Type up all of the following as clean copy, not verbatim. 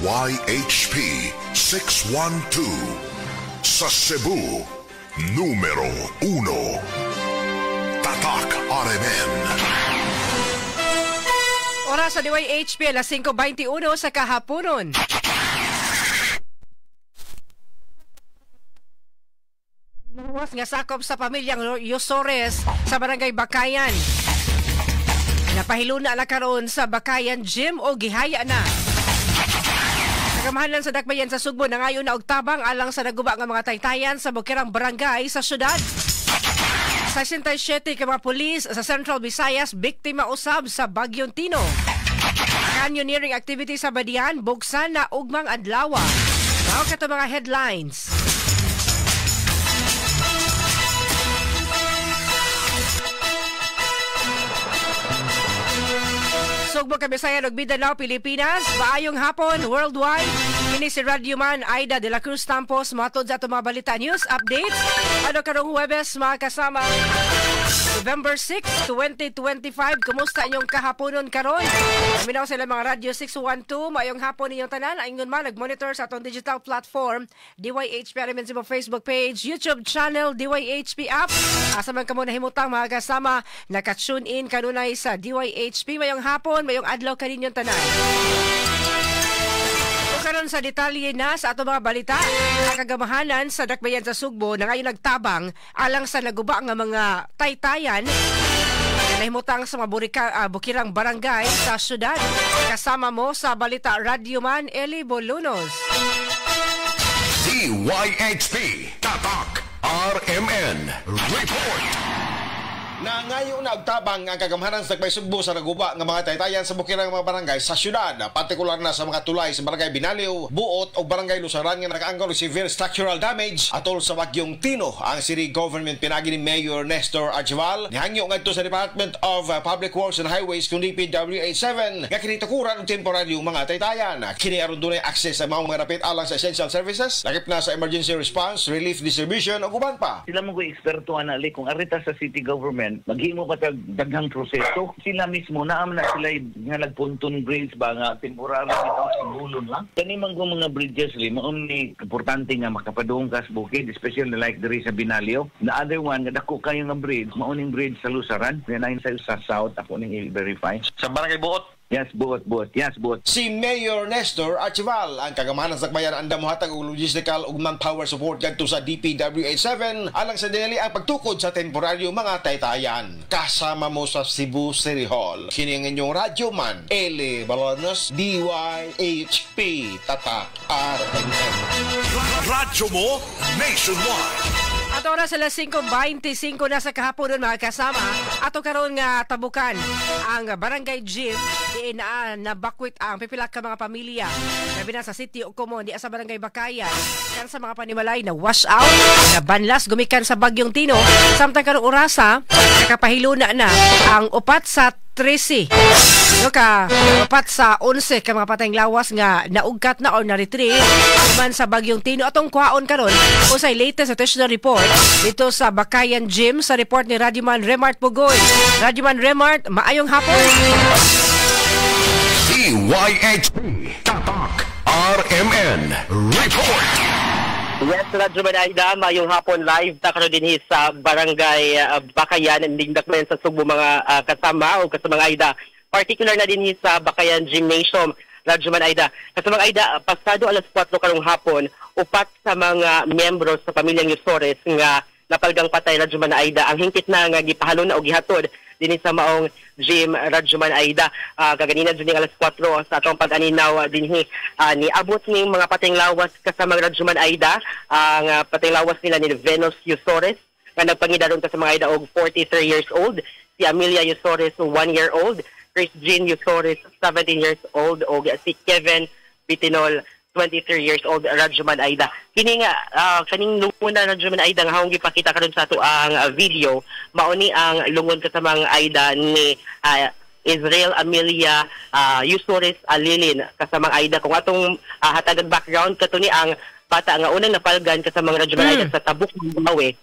DYHP 612 sa Cebu, numero 1. Tatak RMN. Oras sa DYHP, alas 5:21 sa kahaponon. Luwas nga sakop sa pamilyang Yosores sa Barangay Bakayan. Napahiluna na karon sa Bakayan Gym o gihaya na. Kagamahanan sa Dakbayan sa Sugbo nangayon na og tabang alang sa naguba nga mga taytayan sa Bukirang Barangay sa syudad. 67 ka mga pulis sa Central Visayas biktima usab sa Bagyong Tino. Canyoneering activity sa Badian buksan na ugmang adlaw. Mao kato mga headlines. Sugbo, Kabisayan ug Mindanao, Pilipinas. Maayong hapon worldwide. Kini si Radyoman Aida de la Cruz Tampos matod sa atong mga balita news updates. Ano karong Huwebes, mga kasama? November 6, 2025. Kumusta inyong kahaponon karon? Minaw sila mga Radyo 612. Maayong hapon ninyong tanan. Ingon man nag-monitor sa atong digital platform, DYHP RMN Cebu Facebook page, YouTube channel, DYHP app. Asa man kamo nahimutang, mga kasama, naka-tune in kanunay sa DYHP. Mayong hapon, mayong adlaw kaninyong tanan. Karon sa detalye na sa ato mga balita, nakagamahanan sa Dakbayan sa Sugbo na ngayon nagtabang alang sa naguba nga mga taytayan na nahimutang sa mga bukirang barangay sa syudad. Kasama mo sa balita, Radyoman Eli Bolunos. DYHP Tatak RMN Report. Na ngayon na tabang ang kagamhanan sa Dakbay Sugbo sa naguba nga mga taytayan sa bukirang mga barangay sa syudad, partikular na sa mga tulay sa Barangay Binaliw, Buot o Barangay Lusaran nga nakaangkon og severe structural damage atol sa Bagyong Tino. Ang city government pinagi ni Mayor Nestor Archival nihangyo ngadto sa Department of Public Works and Highways kun DPWH 7 nga kini tukuran og temporaryong mga taytayan. Kini aron dunay access sa mga rapid alang sa essential services, lakip na sa emergency response, relief distribution ug uban pa. Sila mo ko eksperto anali kung arita sa city government maghimo pa tag daghang proseso. Sila mismo naam na sila nga nagponton bridge ba nga temporary bitaw sigulon lang. Kani man ko mga bridges li mao ni importante nga makapadung ka sa bukid, especially like diri sa Binalio. The other one nga dako kayo nga bridge, mao ning bridge sa Lusaran, na sa south ako ning i-verify. Sa Barangay Buot. Yes, buot, buot. Yes, buot. Si Mayor Nestor Archival ang kagamahanan sa Dakbayan andam mohatag og logistical ug manpower support kadto sa DPWH 7 alang sa dinali ang pagtukod sa temporaryo mga taytayan. Kasama mo sa Cebu City Hall. Kini ang inyong radyoman, Eli Balonos, DYHP Tatak RMN. Radyo mo nationwide. At oras alas 5:25 na sa kahapon mga kasama. Ato karon nga tabukan ang Barangay Gym diin na nabakwit ang pipila ka mga pamilya. Labi na sa City o Common di sa Barangay Bakayan. Kan sa mga panimalay na wash out, na banlas gumikan sa Bagyong Tino. Samtang karong orasa nakapahiluna na ang 4 sa 13. No ka 4 sa 11 ka mga patayng lawas nga naugkat na or na-retrieve man sa Bagyong Tino. Atong kuhaon karon usay latest additional report dito sa Bakayan Gym sa report ni Radyoman Remart Pugoy. Radyoman Remart, maayong hapon. DYHP Tatak RMN Report. Yes, Radyoman Aida, maayong hapon live ta karon dinhi sa Barangay Bakayan, Dakbayan sa Sugbo mga kasama o kasamang Aida. Particular na dinhi sa Bakayan Gymnasium, Radyoman Aida. Kasamang Aida, pasado alas 4 karong hapon, upat sa mga miyembro sa pamilyang Yusores nga napalgang patay, Radyoman Aida. Ang hingpit na nga gipahalon na og gihatod dinhi sa maong gym, Radyoman Aida. Kaganina din alas 4 sa atong pag-aninaw dinhi niabot ning mga patayng lawas kasama Radyoman Aida. Ang patayng lawas nila ni Venus Yusores nga nagpangidaron ka sa mga Aida og 43 years old, si Amelia Yusores 1 year old, Chris Jean Yusores 17 years old og si Kevin Bitinol 23 years old, Radyoman Aida. Kini nga kaning lungon na, Radyoman Aida, nga hawong gipakita karon sa ato ang video, mao ni ang lungon kasamang Aida ni Israel Amelia Yusores Alilin kasamang Aida. Kung atong hatagan background kato ni ang bata nga unang napalgan kasamang Radyoman Aida sa Tabuk Buhawi.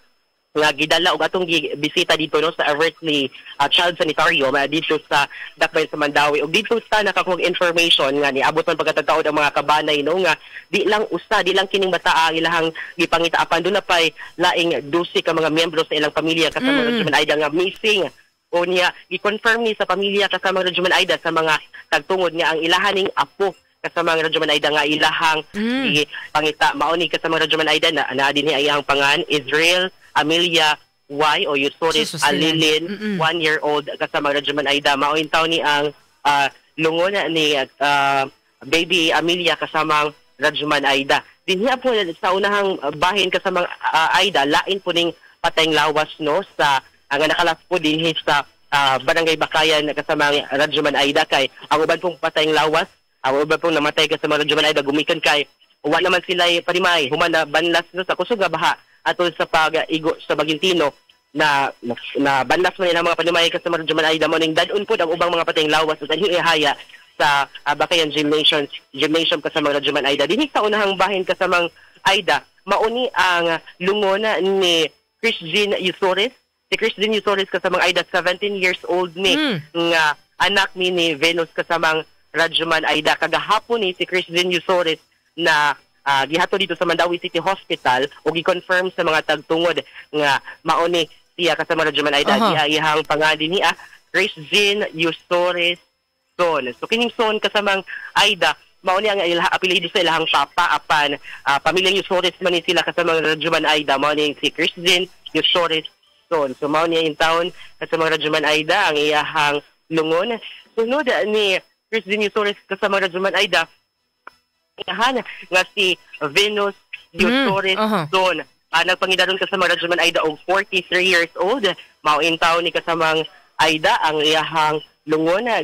nga gidala og atong bisita dito, no, sa Eversley Child Sanitarium dito sa Dakbayan sa Mandaue. Ug dito sa nakakuha information nga niabot man pagkatataod ang mga kabanay, no, nga di lang usa, di lang kining bata ang ilahang gipangita, apan duna pay laing 12 ka mga miyembro sa ilang pamilya kasama Radyoman Aida nga missing. O niya gi-confirm ni sa pamilya kasama Radyoman Aida sa mga tagtungod nga ang ilahaning apo kasama Radyoman Aida nga ilahang pangita. Mao ni kasama Radyoman Aida na naa dinhi ang iyang pangan, Israel Amelia Y o Yusores Alilin, 1 year old kasama Radyoman Aida. Mao in ni ang lungon ni baby Amelia kasamang Radyoman Aida. Dinhi po sa unahang bahin kasamang Aida, lain po ning patayng lawas, no, sa ang nakalas po dinhi sa Barangay Bakayan kasamang Radyoman Aida, kay ang uban pong patayng lawas, ang uban pong namatay kasama Radyoman Aida gumikan kay wa naman sila parimay human na banlas, no, sa kusog nga baha atol sa pag-igo sa Bagyong Tino na, na, na banlas man ilang mga panimay kasama Radyoman Aida. Mo ning dad-on po ang ubang mga patayng lawas at anhi ihaya sa Bakayan Gymnasium Gymnasium kasamang Radyoman Aida. Dinhi sa unahang bahin kasamang Aida, mauni ang lungon ni Chris Jean Yusores. Si Chris Jean Yusores kasamang Aida, 17 years old ni nga anak ni Venus kasamang Radyoman Aida. Kagahapon ni si Chris Jean Yusores na gihato dito sa Mandaue City Hospital o gi-confirm sa mga tagtungod nga mauni siya kasama Radyoman Aida. Diha iyang pangalan niya, Chris Jean Yusores Son. So kining Son kasamang Aida, mao ni ang ilaha apelyido sa ilahang papa, apan pamilyang Yusores man ni sila kasamang Radyoman Aida. Mao ni si Chris Jean Yusores Son. So mao niya in town kasamang Radyoman Aida ang iyahang lungon. Sunod ni Chris Jean Yusores kasamang Radyoman Aida, inahan nga si Venus Yusores Son. Nagpangidaron kasamang Radyoman Aida og 43 years old. Mao in town ni kasamang Aida ang iyahang lungon na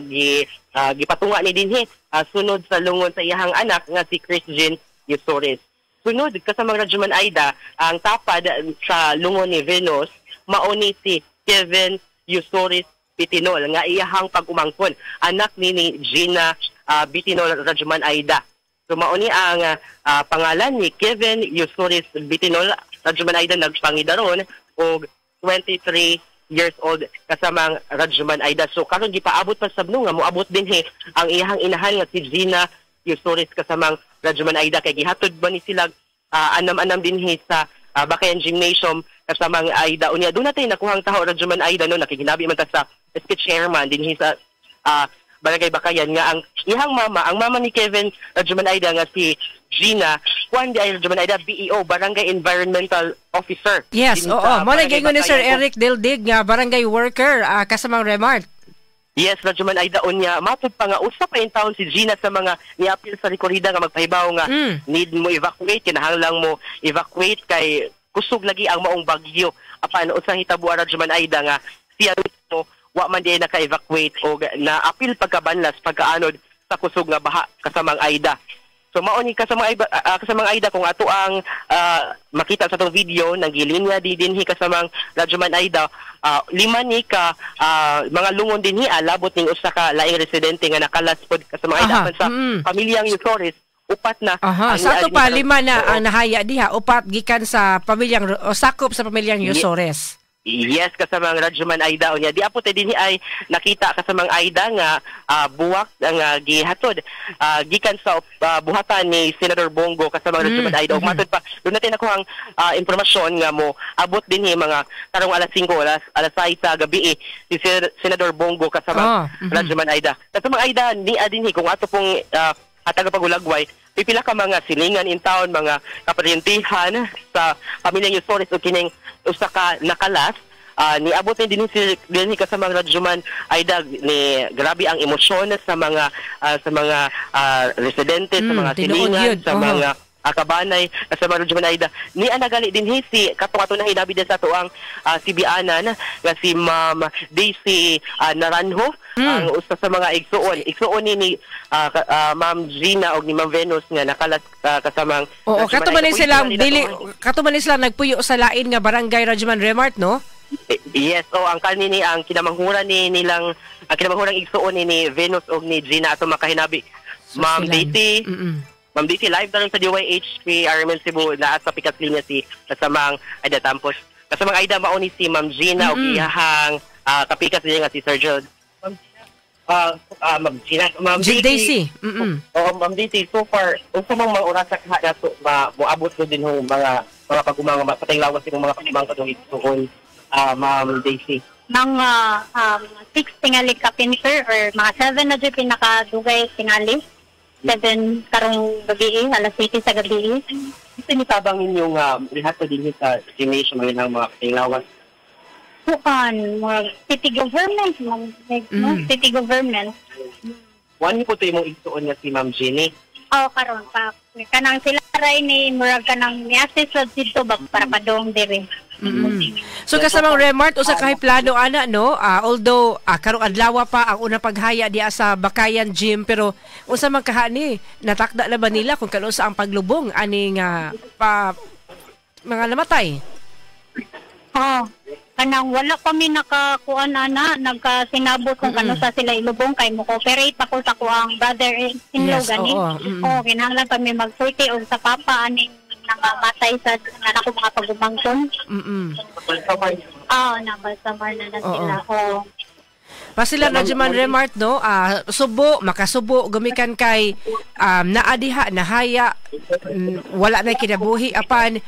gipatunga ni dinhi sunod sa lungon sa iyahang anak nga si Chris Jean Yusores. Sunod kasamang Radyoman Aida, ang tapad sa lungon ni Venus mao ni si Kevin Yusores Bitinol nga iyahang pag-umangkon, anak ni Gina Bitinol, Radyoman Aida. So mao ni ang pangalan ni Kevin Yusores Bitinol, Radyoman Aida, nagpangidaron og 23 years old kasamang Radyoman Aida. So karon gipaabot pa sabno nga moabot dinhi ang iyahang inahan nga si Gina Yusores kasamang Radyoman Aida, kay gihatod ba ni sila anam-anam dinhi sa Bakayan Gymnasium kasamang Aida. Unya doon natin nakuhang taho, Radyoman Aida, no, nakiginabi man ta sa SK chairman dinhi sa Barangay Bakayan nga ang iyang mama, ang mama ni Kevin, Radyoman Aida, nga si Gina, kuan di ay, Radyoman Aida, BEO, Barangay Environmental Officer. Yes, din oo. sa Mo na Barangay gingon ni Sir Bakayan. Eric Dildig nga barangay worker kasamang Remart. Yes, Radyoman Aida, unya matod pa nga usa pa in town si Gina sa mga niapil sa rekorida nga magpahibaw nga need mo evacuate, kinahanglan mo evacuate kay kusog lagi ang maong bagyo. Apan unsang hitabo, Radyoman Aida, nga siya mismo wa man di naka-evacuate o na apil pagkabanlas pagkaanod sa kusog nga baha kasamang Aida. So mao ni kasamang Aida, kung ato ang makita sa atong video nang gilinya di dinhi kasamang Radyoman Aida, lima ni ka mga lungon dinhi, labot ning usa ka laing residente nga nakalas pod kasamang Aida. Apan sa pamilyang Yusores, upat na ang Sa ato niari pa karon. lima na Oo. ang nahaya diha, upat gikan sa pamilyang o sakop sa pamilyang Yusores. Yes, kasamang Radyoman Aida, unya. Di apo dinhi ay nakita kasamang Aida nga buwak nga gihatod gikan sa buhatan ni Senador Bong Go kasamang Radyoman Aida. Ug matod pa doon natin nakuhang impormasyon nga mo abot dinhi mga karong alas 5, alas 6 sa gabi eh, si Senador Bong Go kasamang Radyoman Aida. Kasamang Aida, ni dinhi kung ato pong hatag pagulagway, pipila ka mga silingan in town, mga kaparyentihan sa pamilyang Yusores o kining usa ka nakalas, niabot ni dinhi si dinhi kasamang Radyoman Aida ni grabe ang emosyon sa mga residente, sa mga tinuod silingan, yun. sa mga kabanay sa mga Radyoman Aida. Ni anagali dinhi si katong ato na hinabi din sa atuang sibianan nga si Ma'am Daisy Naranjo, ang usa sa mga igsuon igsuon ni Ma'am Gina og ni Ma'am Venus nga nakalas kasamang Oo, Radyoman kato man Aida. ni silang Pwede dili nila to- kato man ni sila nagpuyo sa lain nga barangay, Radyoman Remart, no? Yes, oh, ang kanini ang kinamanghuran ni nilang ang kinamanghurang igsuon ni Venus og ni Gina ato makahinabi. Ma'am Silan. Daisy, Ma'am Daisy, live taron sa DYHP RMN Cebu, naa sa pikas linya si kasamang Aida Tampos. Kasamang Aida, mao ni si Ma'am Gina ug iyahang kapikas niya nga si Sir Gerald. Ma'am Gina, Ma'am Gina, Ma'am Daisy. Oo, Ma'am Daisy, so far, unsa mang mga orasa kaha nato ma moabot ko din ho mga pagumang patay lawas imong mga pagumang katong igsuon, Ma'am Daisy? Mga 6 tingali kapinter or mga 7 na dyan pinakadugay tingali. 7 karong gabi, alas 7 sa gabi. Gusto ni tabang inyong lahat din sa gymnasium mga mga patay lawas? Kuan, mga city government, no? City government. One po ito yung igsuon nga si Ma'am Jenny. Oo, karon pa. Kanang sila ray ni murag kanang ni-assist sa dito ba para padong diri. So kasamang Remart, usa ka plano ana, no? Although karong adlaw pa ang unang paghaya diya sa Bakayan Gym, pero unsa man kahani natakda na ba nila kung kanunsa ang paglubong aning mga namatay? Oh, kanang wala kami nakakuan ana, nagkasinabot kung kanunsa sila ilubong kay mo cooperate pa ko sa kuang brother in-law Yes, gani. oo. Oh, kinahanglan kami magsulti og sa papa aning nangamatay sa anak ko mga pagumangkon. Oo, nabalsamar na sila. Oo. Pasila na Juman Remart, no? Subo, makasubo, gumikan kay naadiha, nahaya, wala na kinabuhi apan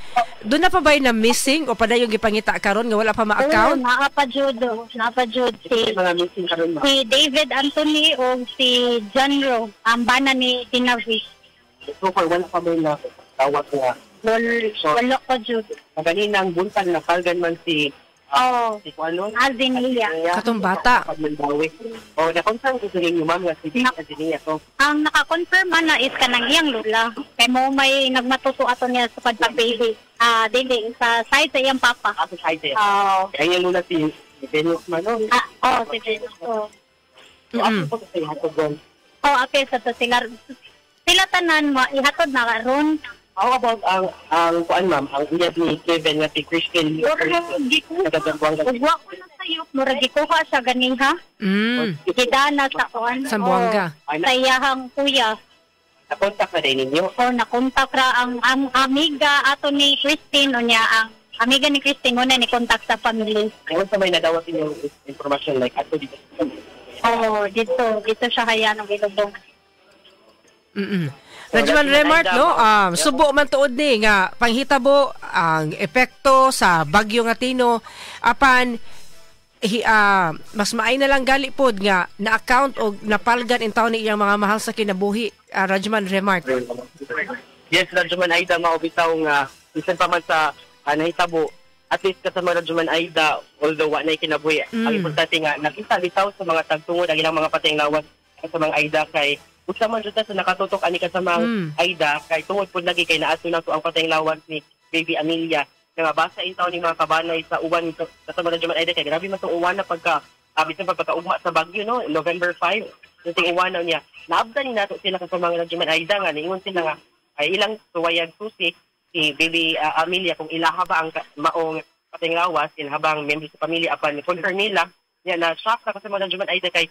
doon na pa ba na missing o padayong gipangita karon nga wala pa ma-account? Oo, naa pa jud, si mga missing karon ma. si David Anthony o si John Rowe, ang bana ni Dinavi. So far wala pa may na tawag nga. Wala pa jud. Kaninang buntag na kalgan man si Oh, si kuano? Azinia. Katong bata. Oh, na-confirm ko sa inyo ma'am nga si Azinia to. Ang naka-confirm ana is kanang iyang lula. Kay mo may nagmatuto ato niya sa pagpa-baby. Dili sa side sa iyang papa. Sa side siya. Oo. Kaya iyang lula si Venus man, no? Oh, si Venus. Oh. So, ako po sa ihatod doon. Oh, apil sa to sila. Sila tanan mo ihatod na karon. How about ang kuan ma'am, ang iyab ni Kevin nga si Christian Ugwa ko na sa'yo, murag gikuha siya ganiha. Gidana sa kuan. Sambuanga. Oh, sa iyahang kuya. Nakontak na din ninyo? O, nakontak ra ang amiga ato ni Christine o niya ang amiga ni Christine muna ni kontak sa family. Kung sa may nadawat inyong information like ato dito. Oo, dito siya kaya nung ilubong. Rajuman Remart, no? Subo man tuod ni nga panghitabo ang epekto sa bagyo nga Tino apan mas maay na lang gali pod nga na-account o napalgan in taon ni iyang mga mahal sa kinabuhi, Rajuman Remart. Yes, Rajuman Aida, maubitaw nga bisan pa man sa nahitabo, at least kasama Rajuman Aida, although wa na kinabuhi, ang importante nga nakita bitaw sa mga tagtungod ang ilang mga patayng lawas kasamang Aida kay usa man jud ta sa nakatutok ani kasamang Aida kay tungod pud lagi kay naato na to ang patayng lawas ni Baby Amelia nga basa in taon ni mga kabanay sa uwan kasama Rajuman Aida kay grabe man tong uwan na pagka bisan pa pagkaugma sa bagyo, no, November 5 yung uwan na niya naabdan ni nato sila kasamang Rajuman Aida nga niingon sila nga ay ilang tuwayan susi si Baby Amelia kung ilaha ba ang maong patayng lawas ilaha ba ang membro sa pamilya apan confirm nila niya na shock na kasama Rajuman Aida kay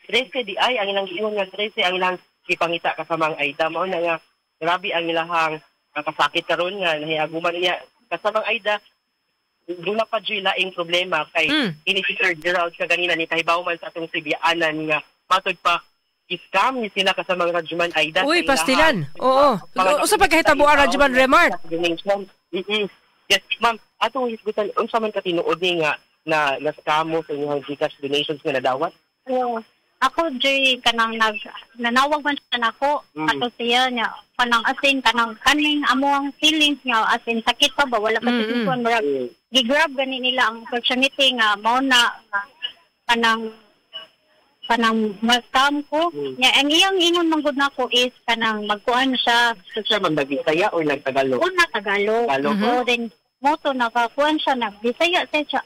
13 di ay ang ilang giingon nga 13 ang ilang gipangita kasamang Aida mao na nga grabe ang ilahang kasakit karon nga nahiaguman niya kasamang Aida duna pa jud laing problema kay ini si Sir Gerald kaganina ni kahibaw man sa atong Sibianan nga matud pa i-scam ni sila kasamang Rajuman Aida. Uy, pastilan. Oo. Usa pa kahitabo ang Rajuman Remart. Yes, ma'am, atong hisgutan unsa man ka tinuod ni nga na na-scam mo sa inyong GCash donations nga nadawat? Oo. Ako, Jay, kanang nanawag man siya nako. Ato siya niya, kanang asin, kanang kaning amo ang feelings niya, asin, sakit pa ba, wala pa sa murag, gigrab gani nila ang opportunity nga, mao na, kanang mag-scam ko. Niya, ang iyang ingon manggod nako is, kanang magkuan siya. So siya man, nag-Bisaya or nag-Tagalog? Una, Tagalog. Tagalog. Oo, then, moto nakakuan siya na Bisaya siya.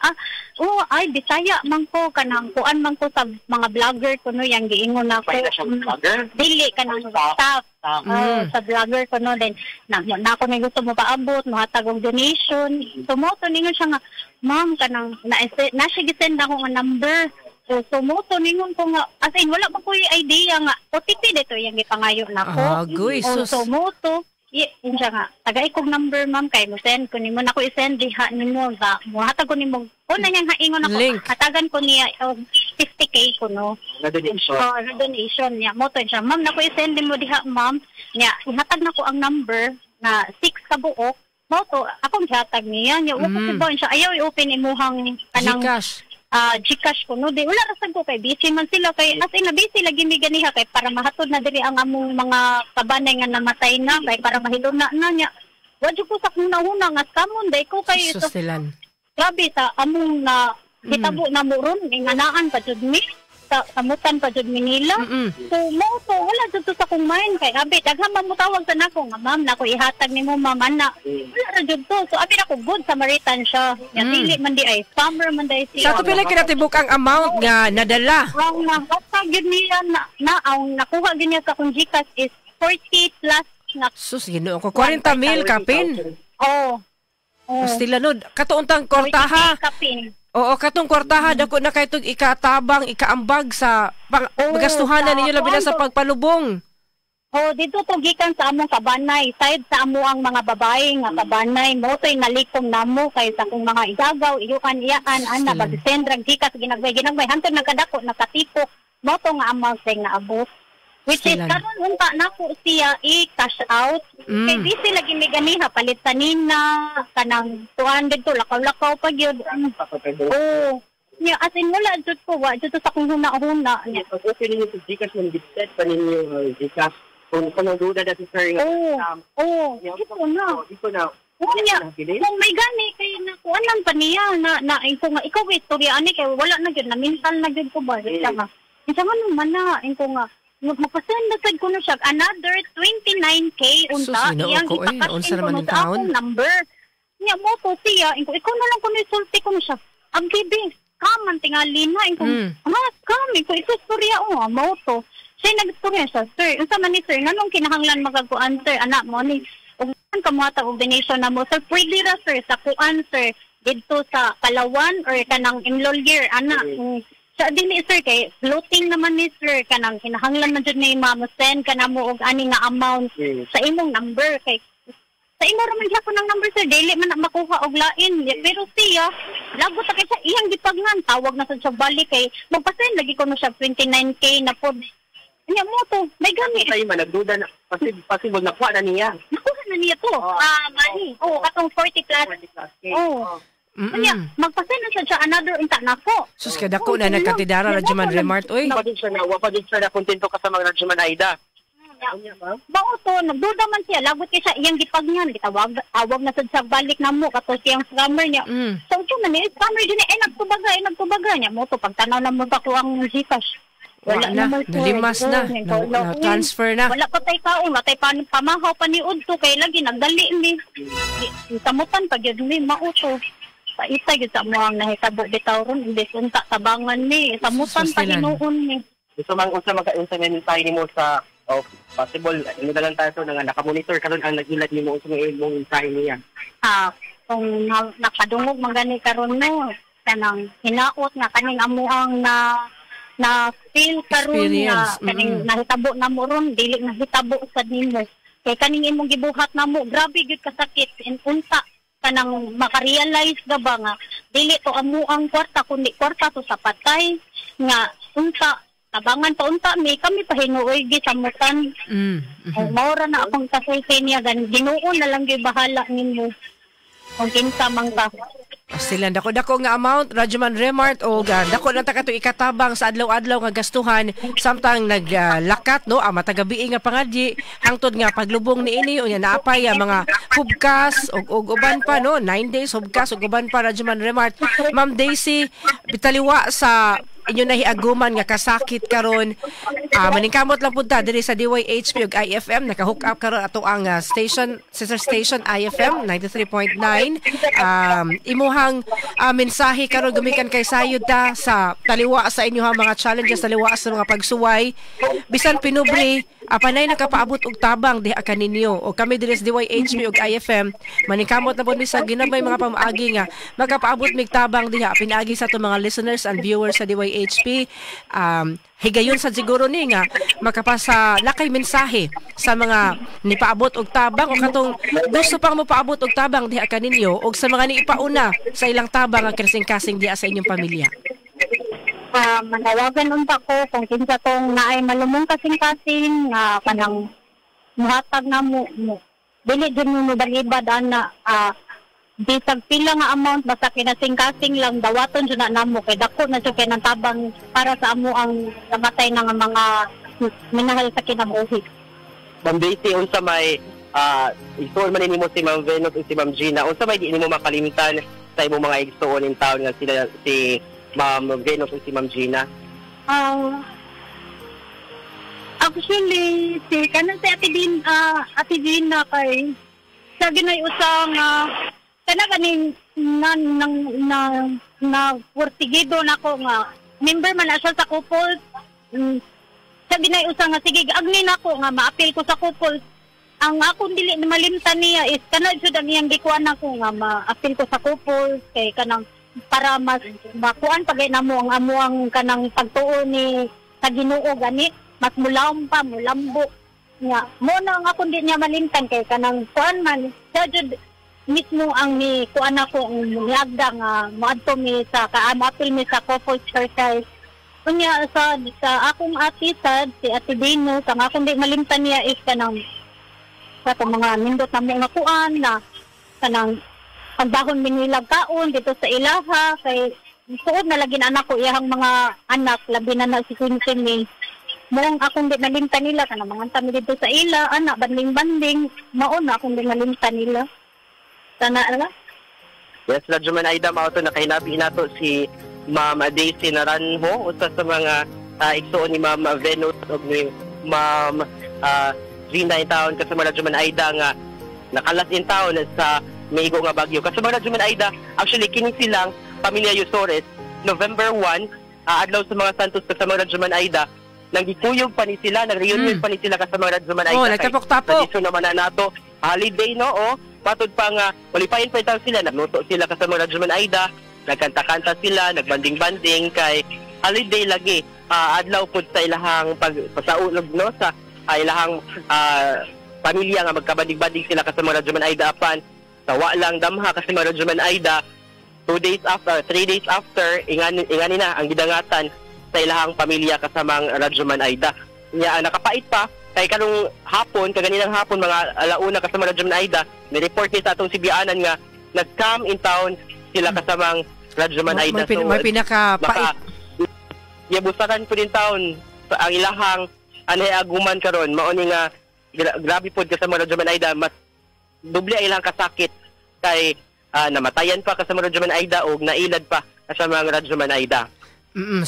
Oh, ay Bisaya man ko kanang kuan man ko sa mga vlogger kuno yang giingon nako. Vlogger? Dili kanang staff. Sa vlogger kuno then na ako may gusto mo paabot, mohatag og donation. So moto ningon siya nga, ma'am kanang na siya gisend ako nga number. So moto ningon ko nga as in wala pa ko idea nga OTP dito yang gipangayo nako. Agoy, sus. So moto Siya nga, tagay kog number, ma'am, kay mo send ko nimo, nako i-send diha nimo sa mo, hatag ko nimo. Una niyang haingon ako, Link. Hatagan ko niya og 50K ko, no. Na donation. Oh, na donation niya. Mo to siya, ma'am, nako i-send mo diha, ma'am. Niya, ihatag na ko ang number na 6 ka buok. Mo to akong gihatag niya. Niya, wa ko siya ayaw i-open imuhang kanang Gcash. Gcash ko, no, di wala ra sad ko kay busy man sila, kay as in na busy lagi mi ganiha kay para mahatod na diri ang among mga kabanay nga namatay na, kay para mahiluna na niya. Wa jud ko sa huna-huna nga scamon day ko kay Sustilan. Grabe sa among na hitabo na mo ron, inganaan pa jud mi sa samutan pa jud mi nila. So mo to wala jud to sa akong mind kay abi daghan man mo tawag sa nako nga, "Ma'am, nako ihatag nimo, ma'am," ana. Wala ra jud to. So abi nako, good Samaritan siya. Nya dili man di ay scammer man di siya. Sa ato, pila kinatibuk ang amount nga nadala? Ang nahatag gyud niya na ang nakuha gyud niya sa akong GCash is 40 plus na. Sus, Ginoo ko, 40 mil kapin. Oh. Pastila no, katuuntang kwartaha. 40K kapin. Oo, katong kwartaha dako na kay tug ikatabang, ikaambag sa pang, Oo, magastuhanan sa ninyo labi na sa kuwan. pagpalubong. Oh, dito to gikan sa among kabanay, side sa amo ang mga babae nga kabanay, mo to'y nalikom namo kay sa akong mga igagaw, iyukan iyaan ana Sila. pag send rag GCash, ginagmay ginagmay hantod nagkadako nakatipok mo to nga amount sa naabot. Which is Sila. karon unta nako siya i-cash out. Kay busy lagi mi ganiha palit sa nina kanang 200 to lakaw-lakaw pa gyud. Oh. Nya as in wala jud ko, wa jud to sa akong huna-huna. Nya, Pag open ninyo sa Gcash, man set pa ninyo Gcash. Kung nagduda na si sir nga, Oh, oh, ito na. Oh, ito na. Unya, Nabilin? kung may gani kay nakuanan pa niya na na iko nga ikaw istorya ani kay wala na gyud na mental na gyud ko ba, siya nga. Unsa man naman na inko nga magpasend na sad ko na siya another 29K unta Sus, Ginoo iyang ko, eh. ipa-cash Unsa in ko naman no yung sa taon? akong number. Nya mo to siya inko ikaw na lang ko ni sulti ko na siya. Ang gibi scam man tingali na inko. Ah, scam inko, ikaw istorya, oh, mo to. Siya nagstorya siya, "Sir, unsa man ni sir, nganong kinahanglan magakuan sir, anak mo ni ug kan ka mohatag og donation na mo sir, pwede ra sir sa kuan sir didto sa Palawan or kanang Enlolier ana." Sa dili sir kay floating naman ni sir, kanang kinahanglan man jud ni ma'am send ka na mo og ani nga amount sa imong number kay sa imo ra man gyapon ang number sir, dili man na makuha og lain. Pero siya lagot ta kay siya iyang gipagnan, tawag na sad siya balik kay magpasend lagi ko no siya 29K na pod. Nya mo to may gani. Tayo man, nagduda na, possible, nakuha na niya. Nakuha na niya to. Ah, money. Oh, katong 40 plus. 40 plus K. Oh. Unya, magpasend na siya another unta nako. Sus, kadako na nagkatidara, Rajuman Remart, oy. Wa pa din siya na, wa pa din siya na kontento ka sa mga Rajuman Aida. Bao to, nagduda man siya, lagot kay siya iyang gipagnan, gitawag tawag na sad sa balik namo kato siyang scammer niya. So siya man ni scammer din eh, nagtubaga, eh, nagtubaga niya mo to pagtanaw na mo sa kuang GCash. Wala na, mo, sir. nalimas na, na-transfer na. Wala pa tay kaon, wala tay pamahaw pa ni udto kay lagi nagdali ni. Samutan pa gyud ni mao to. Paita gyud sa mo ang nahitabo bitaw ron imbes unta tabangan ni, samutan pa Sustilan. hinuon ni. Gusto man unsa maka unsa man mensahe nimo sa, oh, possible ano na lang tayo to nga naka-monitor karon ang nag-ilad nimo, unsa may imong mensahe niya? Ah, kung nakadungog man gani karon no, kanang hinaot nga kaning amuang na na feel karon nga Experience, kaning nahitabo na mo ron dili nahitabo sad nimo kay kaning imong gibuhat namo grabe gyud kasakit in unta kanang makarealize ka ba nga dili to amuang kwarta kundi kwarta to sa patay nga unta tabangan pa unta mi kami pahinuoy gisamutan. Oh, maura na akong kasulti niya gan Ginoo na lang gyud bahala ninyo. Kung kinsa man ka. Sila dako dako nga amount, Rajuman Remart, o dako na ta kato ikatabang sa adlaw-adlaw nga gastuhan samtang naglakat no ang matagabi nga pangadyi hangtod nga paglubong niini. Unya naapay ang mga hubkas og uban pa no, 9 days hubkas og uban pa. Rajuman Remart, Ma'am Daisy, bitaliwa sa inyo nahiaguman nga kasakit karon, maningkamot lang pud ta diri sa DYHP ug IFM. Naka-hook up karon ato ang station, sister station IFM 93.9. Imuhang mensahe karon gumikan kay sayod ta sa taliwa sa inyong mga challenges, taliwa sa mga pagsuway, bisan pinubre, panay nakapaabot og tabang diha kaninyo, o kami diri sa DYHP ug IFM maningkamot na pud mi sa ginagmay mga pamaagi nga makapaabot mig tabang diha pinaagi sa ato mga listeners and viewers sa DYHP. YHP, higayon sa siguro ni nga makapasa lakay mensahe sa mga nipaabot og tabang o katong gusto pang mopaabot og tabang diha kaninyo og sa mga niipauna sa ilang tabang ang kasing-kasing diha sa inyong pamilya. Manawagan unta ko kung kinsa tong naay malumong kasing-kasing nga kanang muhatag na mo dili jud mo mobalibad ana, bisag pila nga amount, basta kinasing-kasing lang, dawaton jud na namo kay dako na jud kay nang tabang para sa amo ang namatay ng mga minahal sa kinabuhi. Ma'am Daisy, unsa may igsuon man nimo si Ma'am Venus ug si Ma'am Gina, unsa may di nimo makalimtan sa imong mga igsuon in town nga sila si Ma'am Venus ug si Ma'am Gina? Actually, si kanang si Ate Din, Ate Gina kay sa ginay usa nga kana kaning na nang na na portigido nako nga member man na siya sa couples. Sa ginay usa nga sige agni nako nga maapil ko sa couples. Ang akong dili na malimtan niya is kana jud ang iyang gikuan nako nga maapil ko sa couples kay kanang para mas makuan pagay namo ang amuang kanang pagtuo ni sa Ginoo, gani mas mulawom pa, mulambo nga mo na ang akong di niya malimtan kay kanang kuan man siya jud mismo ang ni kuan ako ang niagda nga moadto mi sa ka moapil mi sa couples church. Unya sa akong ate sad si Ate Venus, ang akong di malimtan niya is kanang sa atong mga nindot na mga kuan na kanang pagdahon minilag kaon dito sa ilaha kay suod na lagi na anak ko iyahang mga anak, labi na na si Queen ni mong akong di malimtan nila kanang mga tami dito sa ila anak banding-banding, mao na akong di malimtan nila sana ala. Yes, Radyoman Aida, mao to nakahinabi nato si Ma'am Daisy Naranjo, usa sa mga igsuon ni Ma'am Venus ug ni Ma'am Gina in town kasama Radyoman Aida nga nakalas in town sa maigo nga bagyo. Kasama Radyoman Aida, actually kini silang pamilya Yusores, November 1, adlaw sa mga Santos kasama Radyoman Aida, nang gikuyog pa ni sila, nag-reunion pa ni sila kasama Radyoman Aida. Oh, nagtapok-tapok. Tradisyon naman na nato, holiday no, oh. Patod pa nga, qualifayin pa itaw sila, nagluto sila kasama Radyoman Aida, nagkanta-kanta sila, nagbanding-banding, kay holiday lagi, adlaw pud sa ilahang pagpasaulog no, sa ilahang pamilya nga magkabanding-banding sila kasama Radyoman Aida apan sa walang damha kasama Radyoman Aida, 2 days after, 3 days after, ingani na ang gidangatan sa ilahang pamilya kasamang Radyoman Aida. Nya nakapait pa kay karong hapon, kaganinang hapon mga alauna kasama Radyoman Aida, ni-report ni sa atong sibianan nga nag-come in town sila kasamang Radyoman Aida. May pinakapait. Yabusakan po din town ang ilahang anay aguman karon, mao ni nga grabe pod kasama Radyoman Aida, mas doble ang ilang kasakit kay namatayan pa kasama Radyoman Aida og nailad pa kasama ang Radyoman Aida.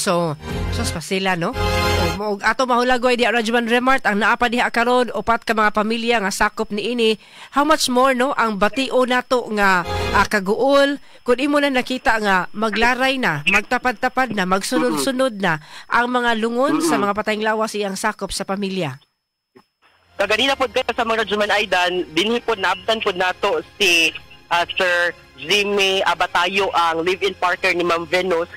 So, sus pa sila, no? Og ato mahulagoy di Radyoman Remart ang naa pa diha karon upat ka mga pamilya nga sakop niini. How much more no ang batio nato nga kaguol kun imo na nakita nga maglaray na, magtapad-tapad na, magsunod-sunod na ang mga lungon sa mga patayng lawas iyang sakop sa pamilya. Kaganina pod kay sa mga Radyoman Aida, dinhi pod naabtan pod nato si Sir Jimmy Abatayo, ang live-in partner ni Ma'am Venus.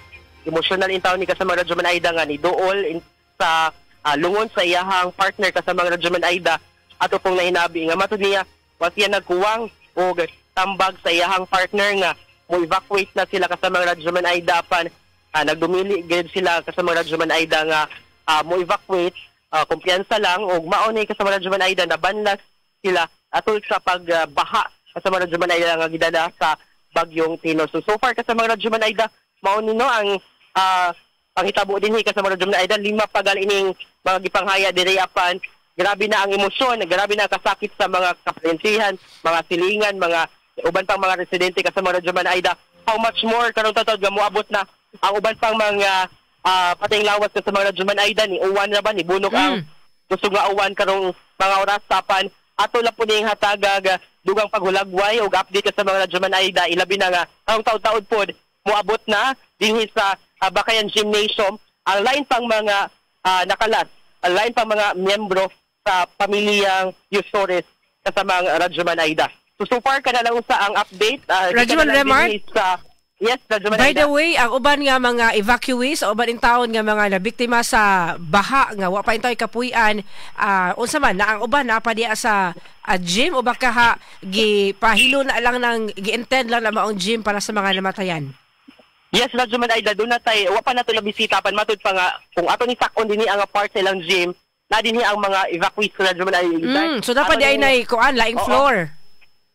Emotional in town ni kasama Radyoman Aida nga ni duol sa lungon sa iyahang partner kasama Radyoman Aida ato pong nahinabi nga matud niya wa siya nagkuwang og tambag sa iyahang partner nga mo evacuate na sila kasama Radyoman Aida apan nagdumili gid sila kasama Radyoman Aida nga mo evacuate, kumpiyansa lang og mao ni kasama Radyoman Aida nabanlas sila atol sa pagbaha kasama Radyoman Aida nga gidala sa bagyong Tino. So far kasama Radyoman Aida mao ni no ang panghitabo dinhi kasama Radyoman Aida, 5 pa gal ining mga gipanghaya diri apan grabe na ang emosyon, grabe na ang kasakit sa mga kaparensihan, mga silingan, mga uban pang mga residente kasama Radyoman Aida. How much more karon tatawag nga moabot na ang uban pang mga patayng lawas kasama Radyoman Aida, ni uwan na ba ni bunok ang kusog nga uwan karong mga oras tapan ato lang po ning hatagag dugang paghulagway og update kasama Radyoman Aida, ilabi na nga karong taud-taud pod moabot na dinhi sa Bakayan Gymnasium ang lain pang mga nakalat, ang lain pang mga miyembro sa pamilyang Yusores kasamang Radyoman Aida. So far kana lang usa ang update. Radyoman Remart? Sa Yes, Radyo By the way, ang uban nga mga evacuees, o uban in taon nga mga nabiktima sa baha nga wa pa intaw kapuy-an, unsa man na ang uban naa pa diya sa gym o baka ha gipahilo na lang ng gi-intend lang na maong gym para sa mga namatayan? Yes, Radyo Aida, doon na tayo, wa pa nato nabisita pan matud pa nga kung ato ni sakon dinhi ang part sa ilang gym, na dinhi ang mga evacuees, Radyo Aida. So dapat di ay nay kuan laing floor.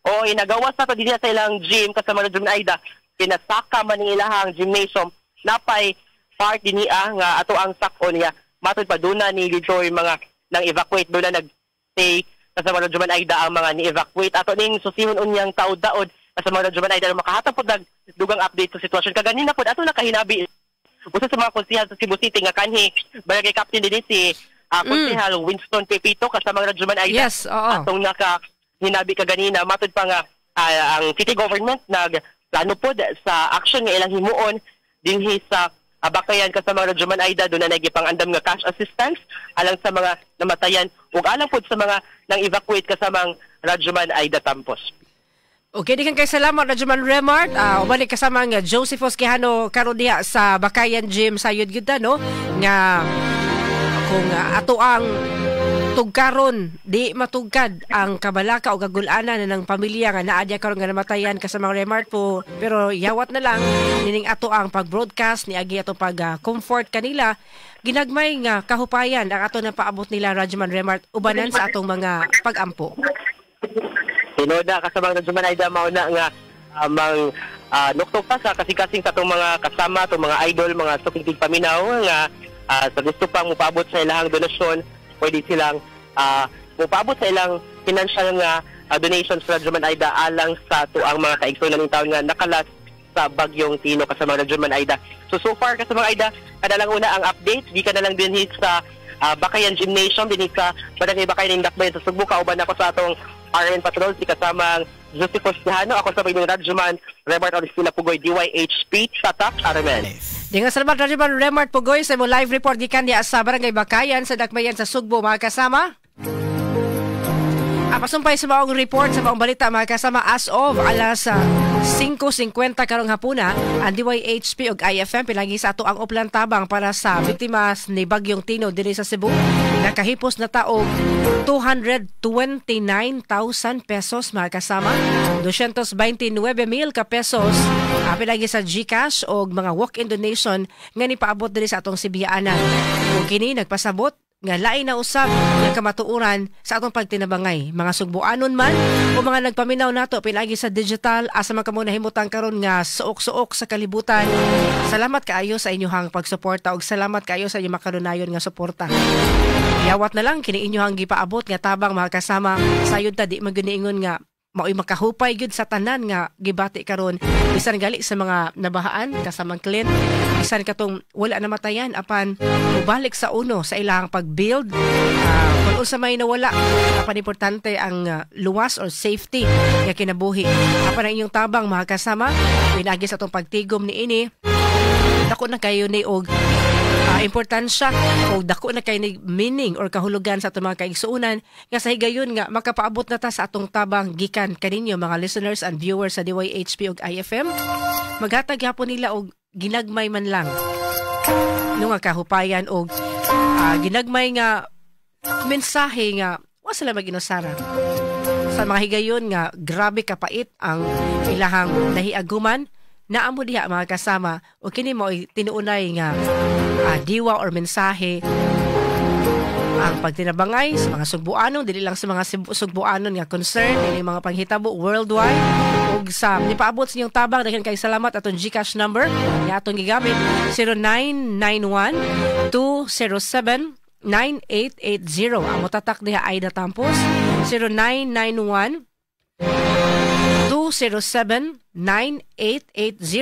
Oo, inagawas na to dinhi sa ilang gym kasama Radyo Aida. Pinasaka man ning ilahang gymnasium, napay part dinhi nga ato ang sakon niya. Matud pa doon na ni dito yung mga nang evacuate, doon na nag-stay kasama Radyo Aida ang mga ni-evacuate. Ato ning susihon unyang taod-daod kasama Radyo Aida makahatag pod nag dugang update sa sitwasyon. Kaganina pod ato nakahinabi usa sa mga konsehal sa Cebu City nga kanhi barangay captain dinhi si Konsehal Winston Pepito kasama Radyo Aida. Yes, oo. Atong naka hinabi kaganina, matud pa nga ang city government nag plano pod sa action nga ilang himuon dinhi sa Bakayan kasama Radyo Aida. Doon na nagipangandam nga cash assistance alang sa mga namatayan ug alang pod sa mga nang evacuate kasamang Radyo Aida Tampos. Okay, di kang kay salamat, Radyoman Remart. Ubalik kasama nga Josephus Quijano karon diha sa Bakayan Gym sa yud gyud no nga kung ato ang tugkaron di matugkad ang kabalaka o kagulanan na ng pamilya nga naa diya karon nga namatayan kasama Remart po, pero yawat na lang nining ato ang pag-broadcast ni agi atong pag-comfort kanila. Ginagmay nga kahupayan ang ato na paabot nila, Radyoman Remart, ubanan sa atong mga pag-ampo. Tinoda kasamang Radyo Aida, mao na nga mang nuktok ta sa kasing-kasing sa atong mga kasama, atong mga idol, mga suking tigpaminaw nga sa gusto pang mupaabot sa ilang donasyon, pwede silang mupaabot sa ilang financial nga donations, Radyo Aida, alang sa tuang mga kaigsunan ng taon nga nakalas sa bagyong Tino kasama Radyo Aida. So far kasama Aida, kada lang una ang update, di ka na lang dinhi sa Bakayan Gymnasium, dinhi sa Barangay Bakayan Dakbayan sa Sugbo. Kauban ako sa atong RN Patrol, si kasamang Josephus Quijano, ako sa inyong Radyoman, Remart Oristila Pugoy, DYHP, Tatak, RMN. Di nga salamat, Radyoman Remart Pugoy, sa imong live report gikan diha sa Barangay Bakayan sa Dakbayan sa Sugbo, mga kasama. Pasumpay sa maong report, sa maong balita, mga kasama, as of alas 5:50 karong hapuna, ang DYHP ug IFM pinagi sa ato ang uplan tabang para sa biktimas ni Bagyong Tino dinhi sa Cebu nakahipos na taog 229,000 pesos, mga kasama, 229,000 ka pesos pinagi sa GCash og mga walk-in donation nga nipaabot dinhi sa atong Sibiaanan. Ug kini nagpasabot nga lain na usab nga kamatuoran sa atong pagtinabangay, mga Sugboanon man o mga nagpaminaw nato pinagi sa digital, asa man kamo nahimutang karon nga suok-suok sa kalibutan. Salamat kaayo sa inyohang pagsuporta ug salamat kaayo sa inyong makanunayon nga suporta. Yawat na lang kini inyohang gipaabot nga tabang, mga kasama. Sayod ta di man gyud niingon nga mao'y makahupay gyud sa tanan nga gibati karon, bisan gali sa mga nabahaan kasamang Clint, bisan katong wala namatayan apan mubalik sa uno sa ilang pag-build. Kung unsa may nawala, apan importante ang luwas or safety nga kinabuhi. Apan ang inyong tabang, mga kasama, pinagi sa atong pagtigom niini, dako na kayo ni og importansya o dako na kay ni meaning or kahulugan sa atong mga kaigsuonan nga sa higayon nga makapaabot na ta sa atong tabang gikan kaninyo, mga listeners and viewers sa DYHP ug IFM. Maghatag gyapon nila og ginagmay man lang no nga kahupayan og ginagmay nga mensahe nga wa sila maginusara sa mga higayon nga grabe kapait ang ilahang nahiaguman. Naamo diha, mga kasama, o kini mo tinuunay nga diwa or mensahe ang pagtinabangay sa mga Sugboanon, dili lang sa mga Sugboanon nga concern ini mga panghitabo worldwide. Ug sa nipaabot sa inyong tabang, daghan kay salamat. Atong GCash number nga atong gigamit, 0991 207 9880. Ang motatak diha, Aida Tampos, 0991 207-9880.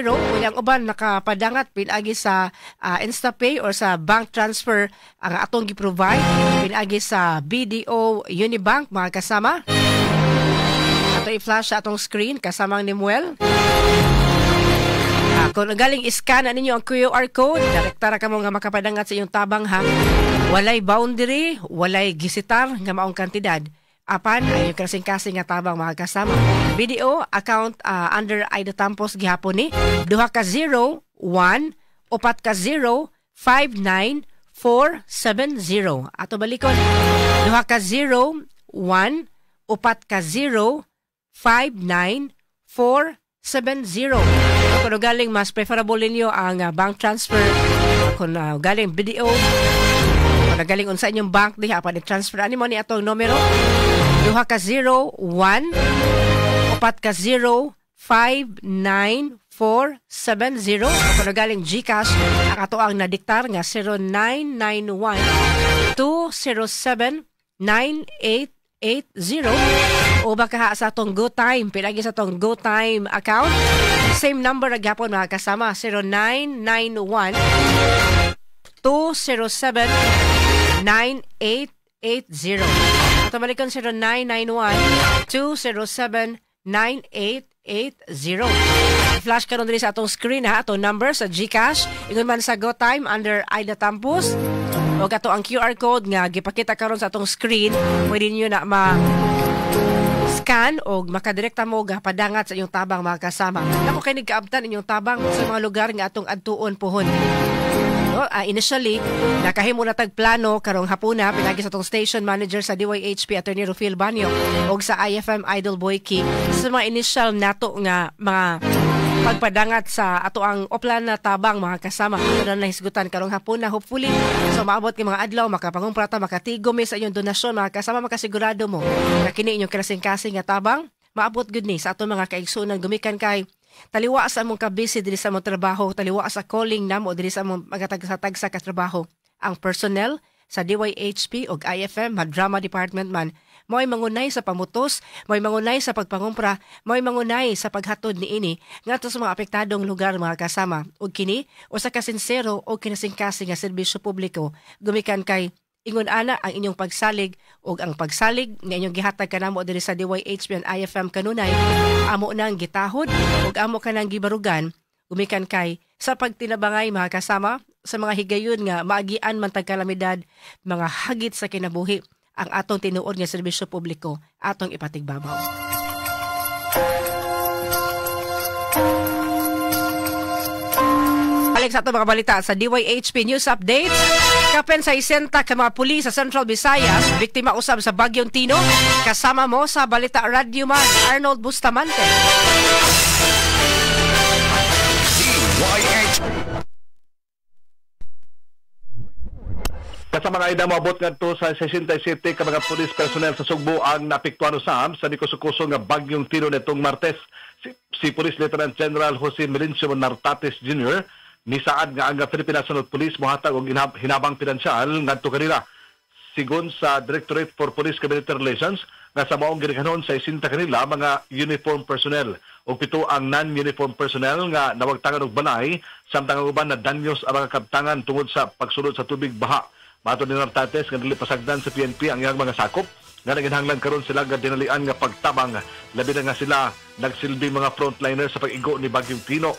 Kung ang uban nakapadangat pinagi sa InstaPay or sa bank transfer ang atong gi-provide pinagi sa BDO Unibank, mga kasama. Ato i-flash sa atong screen kasamang ni Muel. Kung galing iscan na ninyo ang QR code, direkta ra kamo nga makapadangat sa inyong tabang ha. Walay boundary, walay gisitar nga maong kantidad. Apan ang inyong kasing-kasing nga tabang, mga kasama. BDO account under Aida Tampos gihapon ni 2 0 1 4 0 5 9 4 7 0. Ato balikon, 2 0 1 4 0 5 9 4 7 0. Kung galing mas preferable ninyo ang bank transfer, kung galing BDO, kung galing unsa inyong bank diha, apan i-transfer ani mo ni atong numero 2 0 1 4 0 5 9 4 7 0. Kung galing GCash, ang ato ang nadiktar nga 0991 207 9880 o baka sa atong GoTyme, pinagi sa atong GoTyme account, same number na gyapon, mga kasama, 0991 207 9880. Ato balikon, 0991 207 9880. Flash karon diri sa atong screen ha, atong number sa GCash, ingon man sa GoTyme under Aida Tampos. O ato ang QR code nga gipakita karon sa atong screen, pwede niyo na ma scan o makadirekta mo padangat sa inyong tabang, mga kasama. Nako kay nagkaabtan inyong tabang sa mga lugar nga atong adtuon puhon. No? Initially, nakahimo na tag plano karong hapuna pinagi sa atong station manager sa DYHP, Attorney Rufil Banyo, og sa IFM Idol Boyki sa mga initial nato nga mga pagpadangat sa ato ang oplan na tabang, mga kasama. Ato na nahisgutan karong hapuna, hopefully. So maabot kay mga adlaw makapangumpra ta, makatigo mi sa inyong donasyon, mga kasama, makasigurado mo na kini inyong kasing-kasing nga tabang maabot gud ni sa ato mga kaigsuonan, gumikan kay taliwa sa among kabisi diri sa among trabaho, taliwa sa calling namo diri sa among mga tagsa-tagsa ka trabaho. Ang personnel sa DYHP og IFM, drama department man, mo'y mangunay sa pamutos, mo'y mangunay sa pagpangumpra, mo'y mangunay sa paghatod niini ngadto sa mga apektadong lugar, mga kasama. Ug kini usa ka sinsero o kinasingkasing nga serbisyo publiko, gumikan kay ingon ana ang inyong pagsalig ug ang pagsalig nga inyong gihatag kanamo diri sa DYHP and IFM kanunay amo nang gitahod ug amo kanang gibarugan, gumikan kay sa pagtinabangay, mga kasama, sa mga higayon nga maagian man tag kalamidad, mga hagit sa kinabuhi, ang atong tinuod nga serbisyo publiko atong ipatigbabaw. Balik sa atong mga balita sa DYHP News Update. Kapin sa 60 ka mga pulis sa Central Visayas, biktima usab sa Bagyong Tino. Kasama mo sa Balita Radyo Man, Arnold Bustamante. DYH Kasama nga ida, moabot ngadto sa 67 ka mga pulis personnel sa Sugbo ang naapektuhan usab sa nikusukuso nga Bagyong Tino nitong Martes. Si Police Lieutenant General Jose Melencio Nartates Jr. nisaad nga ang Philippine National Police mohatag og hinabang pinansyal ngadto kanila. Sigon sa Directorate for Police Community Relations, nga sa maong ginikanon sa 60 kanila mga uniform personnel ug 7 ang non-uniform personnel nga nawagtangan og balay, samtang ang uban na danyos ang mga kabtangan tungod sa pagsulod sa tubig baha. Matod ni Nartates nga dili pasagdan sa PNP ang iyang mga sakop nga naginhanglan karon sila nga dinalian nga pagtabang, labi na nga sila nagsilbi mga frontliner sa pag-igo ni Bagyong Tino.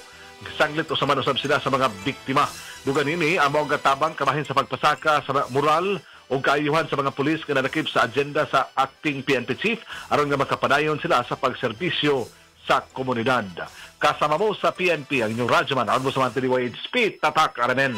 Sanglit o sama usab sila sa mga biktima. Dugan ini ang maong tabang kamahin sa pagpasaka sa moral o kaayuhan sa mga pulis nga nadakip sa agenda sa acting PNP chief aron nga makapadayon sila sa pagserbisyo sa komunidad. Kasama mo sa PNP ang inyong radyoman, Armo Samante, DYHP, Tatak RMN.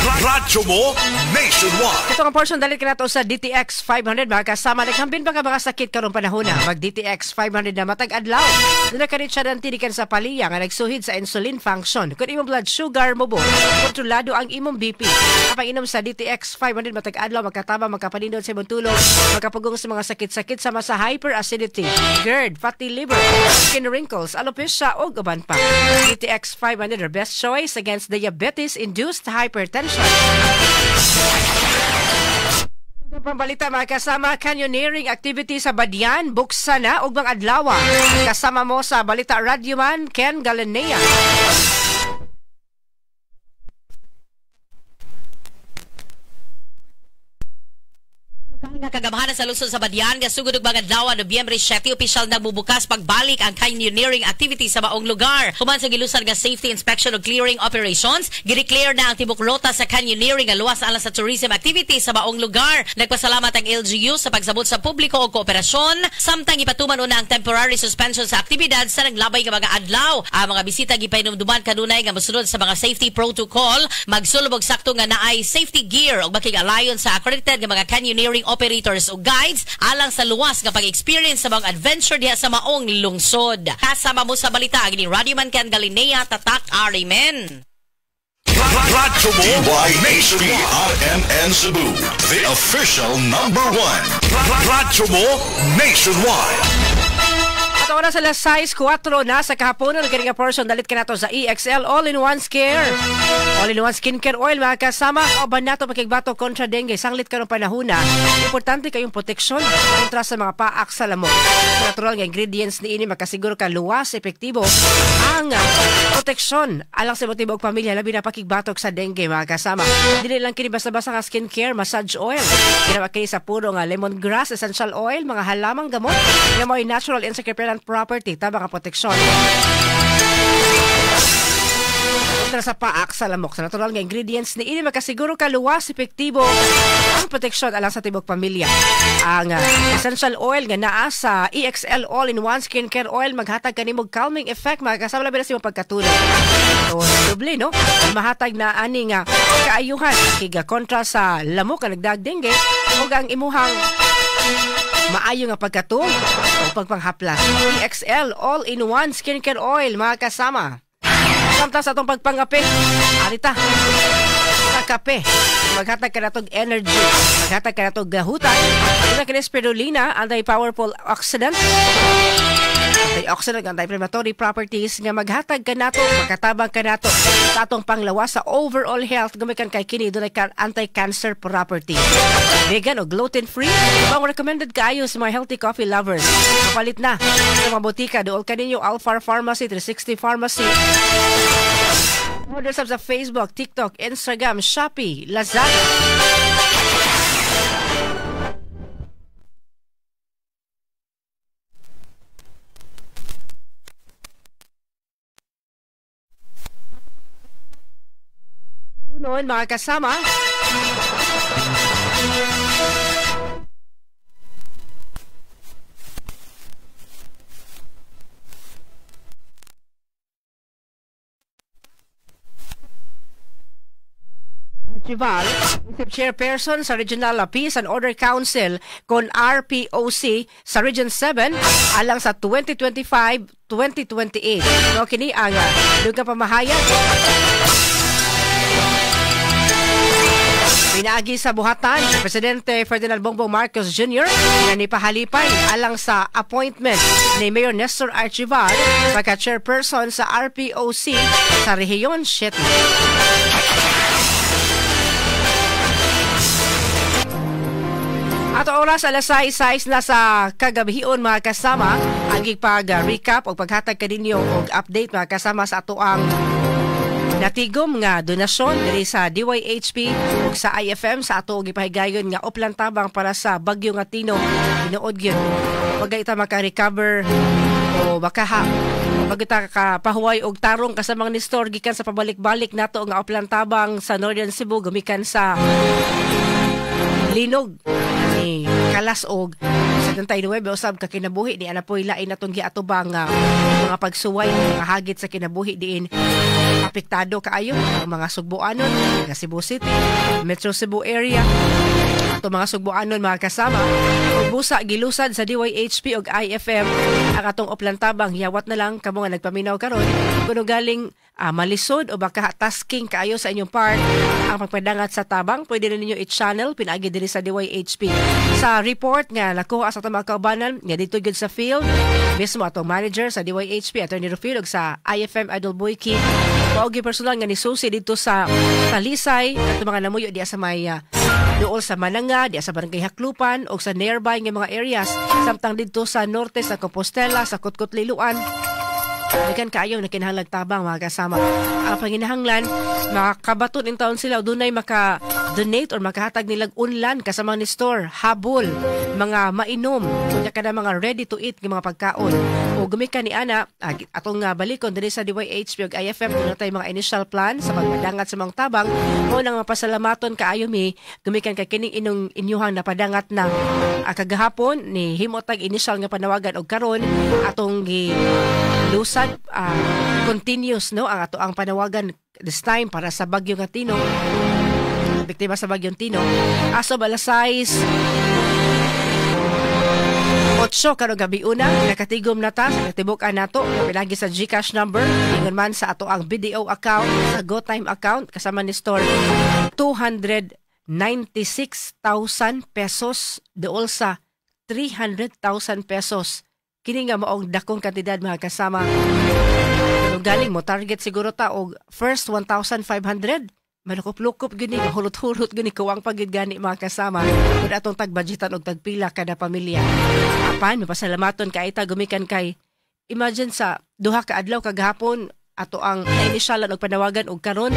Radyo mo nationwide. Ito ang portion dalit kanato sa DTX 500, mga kasama. Naghambin ba ka mga sakit karong panahon na? Mag DTX 500 na matag adlaw. Doon na kanit siya ng tinikan sa paliya nga nagsuhid sa insulin function. Kung imong blood sugar mo kontrolado ang imong BP. Kapag inom sa DTX 500 matag adlaw, magkatama, magkapanindot sa imong tulog, makapugong sa mga sakit-sakit sama sa hyperacidity, GERD, fatty liver, skin wrinkles, alopecia o uban pa. DTX 500, our best choice against diabetes-induced hypertension. Pambalita, mga kasama, canyoneering activity sa Badian, buksan na ug mga adlaw. Kasama mo sa Balita Radyoman, Ken Galanea. Nga kagam Kagamhanan sa lungsod sa Badian nga sugod og mga adlaw, Nobyembre 7, opisyal na bubukas pagbalik ang canyoneering activity sa maong lugar. Human sa gilusan nga safety inspection ug clearing operations, gideclare na ang tibok rota sa canyoneering nga luwas alang sa tourism activity sa maong lugar. Nagpasalamat ang LGU sa pagsabot sa publiko og kooperasyon samtang ipatuman una ang temporary suspension sa aktibidad sa naglabay nga mga adlaw. Ang mga bisita gipahinumduman kanunay nga mosunod sa mga safety protocol, magsulob og sakto nga naay safety gear ug makig-alayon sa accredited nga mga canyoneering operators o guides alang sa luwas nga pag-experience sa mga adventure diha sa maong lungsod. Kasama mo sa balita ni Radio Man Ken Galinea, Tatak Arimen. DYHP RMN Cebu, the official number one. Radyo mo nationwide. At oras alas 6:04 na sa kahaponan, kini nga portion dalit ka nato sa EXL All-in-One Scare. All-in-One Skincare Oil, mga kasama, kauban nato pakigbato kontra dengue. Sanglit karong panahona, importante kayong proteksyon kontra sa mga paak sa lamok. Natural nga ingredients niini makasiguro ka luwas, epektibo ang proteksyon alang sa imong tibuok pamilya, labi na pakigbatok sa dengue, mga kasama. Dili lang kini basta-basta nga skincare massage oil. Ginawa kini sa puro nga lemongrass essential oil, mga halamang gamot nga mao'y natural insect repellent property, tama nga proteksyon kontra sa paak sa lamok. Sa natural nga ingredients ni ini makasiguro ka luwas, epektibo ang proteksyon alang sa tibok pamilya. Ang essential oil nga naa sa EXL All-in-One Skincare Oil maghatag kanimo calming effect, mga kasama, labi na sa imong pagkatulog. So, doble, no? Mahatag na ani nga kaayuhan kiga kontra sa lamok nga nagdag dengue ug ang imuhang maayo nga pagkatulog o pagpanghaplas. EXL All-in-One Skincare Oil, mga kasama. Samtang sa atong pagpangape, arita sa kape, maghatag ka natog energy, maghatag ka natog gahutan. Una kini spirulina, anti-powerful oxidant, antioxidant, anti-inflammatory properties nga maghatag ka nato, makatabang ka nato sa atong panglawas sa overall health gumikan kay kini dunay anti-cancer property. Vegan o gluten-free, ang recommended kaayo sa mga healthy coffee lovers. Kapalit na sa mga botika, dool kaninyo Alfar Pharmacy, 360 Pharmacy. Order sa Facebook, TikTok, Instagram, Shopee, Lazada. Noon, mga kasama, Chival, Chairperson sa Regional Peace and Order Council kon RPOC sa Region 7 alang sa 2025-2028. So, kini ang dugang pamahayag pinaagi sa buhatan ni Presidente Ferdinand Bongbong Marcos Jr. na nipahalipay alang sa appointment ni Mayor Nestor Archival pagka chairperson sa RPOC sa Rehiyon 7. At oras alas 6:06 na sa kagabihion, mga kasama, ang pag-recap o paghatag kaninyo og update, mga kasama, sa ato ang natigom nga donasyon diri sa DYHP ug sa IFM sa ato gipahigayon nga oplan tabang para sa bagyo nga Tino. Tinuod gyud wag ita maka-recover o makaha pagita ka pahuway og tarong kasamang ni store gikan sa pabalik-balik nato nga oplan tabang sa Northern Cebu gumikan sa linog ni kalas og 79 usab ka kinabuhi ni anapoy lain natong giatubang mga pagsuway, mga hagit sa kinabuhi diin apektado kaayo ang mga Sugboanon, taga Cebu City, Metro Cebu area. Ato mga Sugboanon, mga kasama, ug busa gilusad sa DYHP ug IFM ang atong oplantabang. Hiyawat na lang kamo nga nagpaminaw karon kuno galing malisod o baka tasking kaayo sa inyong part ang pagpadangat sa tabang, pwede na ninyo i-channel pinaagi diri sa DYHP. Sa report nga nakuha sa atong mga kaubanan nga dito gyud sa field mismo, atong manager sa DYHP, Attorney Rufil, ug sa IFM, Idol Boyki, mao gyud personal nga nisusi dito sa Talisay at mga namuyo diya sa may dool sa Mananga, diya sa Barangay Haklupan o sa nearby nga mga areas, samtang dito sa norte sa Compostela, sa Kutkutlilian, Daghan kaayo na kinahanglan tabang, mga kasama. Ang panginahanglan makakabaton in taon sila o dunay maka donate or makahatag nilag unlan kasama ni store, habol, mga mainom, unya kada mga ready to eat nga mga pagkaon. O gumikan ni ana atong balikon dinhi sa DYHP ug IFM, kung natay mga initial plan sa pagpadangat sa mga tabang mo nang mapasalamaton kaayo mi gumikan kay kining inong inyuhang napadangat na kagahapon ni himo tag initial nga panawagan og karon atong gi lusad continuous, no, ang ato ang panawagan this time para sa bagyo nga Tino, biktima sa bagyong Tino. Aso alas 6 8 karong gabi una, nakatigom na ta sa katibuk-an nato pinagi sa GCash number, ingon man sa ato ang BDO account, sa GoTyme account kasama ni store, 296,000 pesos dool sa 300,000 pesos. Kini nga maong dakong kantidad, mga kasama. Pero galing mo target siguro ta og first 1,500, malukop-lukop gyud ni, mahulot-hulot gyud ni, kuwang pa gyud gani, mga kasama, kung atong tag-budgetan og tagpila kada pamilya. Apan mapasalamaton kay ta gumikan kay imagine sa 2 ka adlaw, kagahapon ato ang na-initialan og panawagan og karon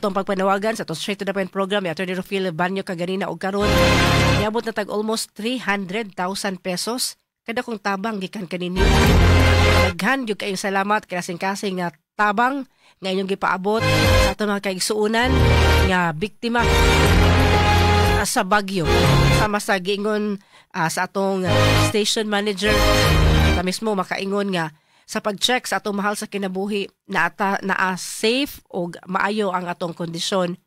atong pagpanawagan sa atong Straight to the Point program ni Attorney Rufil Banyo kaganina og karon niabot na tag almost 300,000 pesos kada kong tabang gikan kaninyo. Daghan gyud kayong salamat kasing-kasing nga tabang nga inyong gipaabot sa atong mga kaigsuonan nga biktima sa bagyo. Sama sa giingon sa atong station manager, ta mismo makaingon nga sa pag-check sa atong mahal sa kinabuhi na ata naa safe og maayo ang atong kondisyon,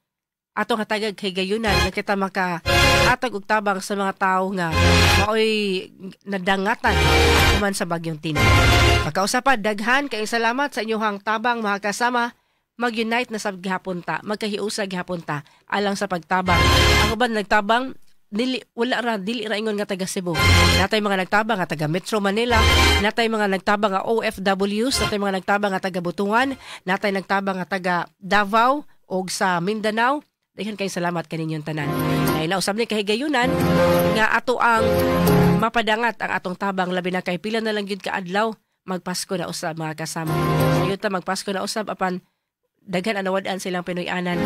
atong hatagag kay gayunan nga kita maka hatag og tabang sa mga tawo nga maoy nadangatan human sa bagyong Tino. Pagkausapad, daghan kay salamat sa inyong tabang, mga kasama. Mag-unite na sa gihapon ta, magkahiusa gihapon ta alang sa pagtabang. Ang uban nagtabang dili wala ra dili ra ingon nga taga Cebu. Natay mga nagtabang nga taga Metro Manila, natay mga nagtabang nga OFWs, natay mga nagtabang nga taga Butuan, natay nagtabang nga taga Davao og sa Mindanao. Daghan kay salamat kaninyong tanan. Kay nausab ni kahigayunan nga ato ang mapadangat ang atong tabang, labi na kay pila na lang gyud ka adlaw magpasko na usab, mga kasama. Sayo ta magpasko na usab, apan daghan ang nawad-an silang Pinoy-anan.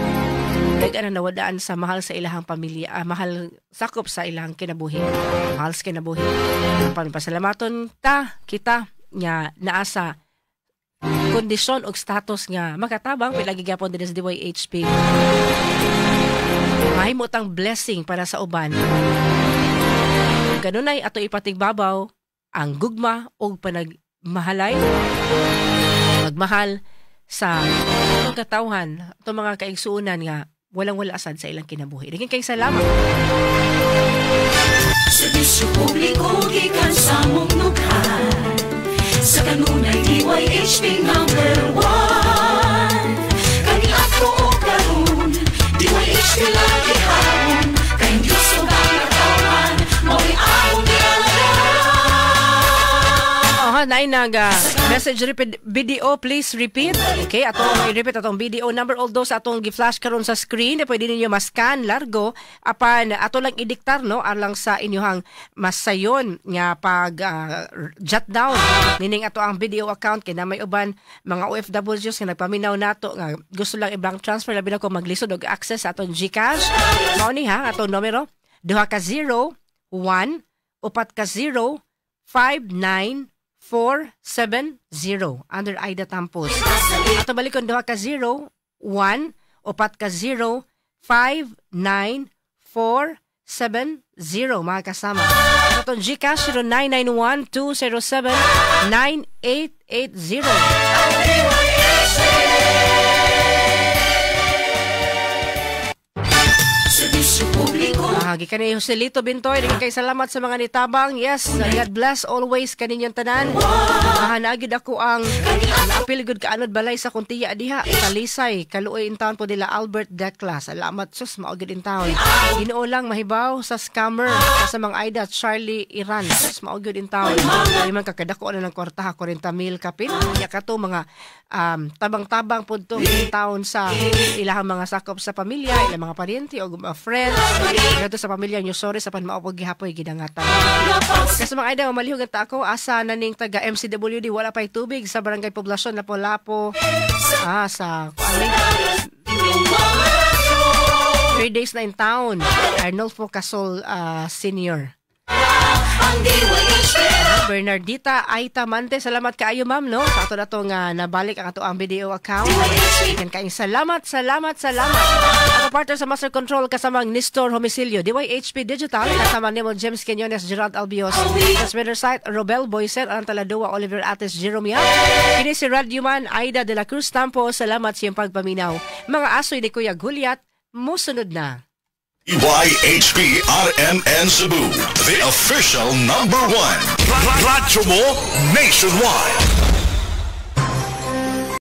Daghan ang nawad-an sa mahal sa ilahang pamilya, mahal sakop sa ilahang kinabuhi. Mahal sa kinabuhi. Apan pasalamaton ta kita nga naa sa kondisyon og status nga makatabang pilagi gyapon dinhi sa DYHP. Mahimo tang blessing para sa uban. Kanunay ato ipatigbabaw ang gugma og panagmahalay, magmahal sa atong katawhan, atong mga kaigsuonan nga walang-wala sad sa ilang kinabuhi. Daghan kay salamat. Serbisyo publiko gikan sa mugnukan sa kanunay DYHP number 1. Kaniadto og karon, DYHP lagi hapon, kay Diyos ug ang katawhan mao'y among gialagad. Oh, naay nag message repeat BDO, please repeat. Okay, atong i-repeat atong BDO number, although sa atong gi-flash karon sa screen, eh, pwede ninyo ma-scan largo apan ato lang idiktar, no, alang sa inyuhang masayon nga pag jot down nining ato ang BDO account, kay na may uban mga OFWs nga nagpaminaw nato nga gusto lang i-bank transfer, labi na kung maglisod og access sa atong GCash. Mao ni ha atong numero: 2 0 1 4 0 5 9 470 under Aida Tampos. Ato balikon: 2 0 1 4 0 5 9 4 7 0, mga kasama. Atong GCash: 0991 207 9880. Serbisyo publiko. Ah, gikan ni Joselito Bintoy, daghan kay salamat sa mga nitabang. Yes, God bless always kaninyong tanan. Ah, naagid ako ang naapil gud kaanod balay sa kuntiya diha. Talisay, kaluoy in town po nila Albert Decla. Salamat, sus, mao gid in town. Ginoo lang mahibaw sa scammer sa mga Aida Charlie Iran. Sus, mao gid in town. Ay man kakadako na ng kwarta, 40 mil kapin. Nya kato mga tabang-tabang pud to in town sa ilahang mga sakop sa pamilya, ilang mga paryente o mga friends. Kadto sa sa pamilya Nyosores apan mao pud gihapoy gidangatan. Kasi mga idol, malihog ta ako asa na ning taga MCWD, wala pa'y tubig sa Barangay Poblasyon, Lapu-Lapu. Ah, sa kuan 3 days na in town. Arnolfo Casol Senior. Bernardita Aita Mante, salamat kaayo, ma'am, no? Sa ato na to nga nabalik ang ato ang video account. Yan kaayong salamat, salamat, salamat. Ako partner sa Master Control kasamang Nestor Homicilio, DYHP Digital, kasama Nemo James Quinones, Gerald Albios, Transmitter Site, Robel Boysen, Alan Taladua, Oliver Ates, Jerome Yap. Kini si Radyoman Aida de la Cruz Tampo, salamat sa iyong pagpaminaw. Mga asoy ni Kuya Gulyat, musunod na. DYHP RMN Cebu, the official number one. Radyo mo nationwide.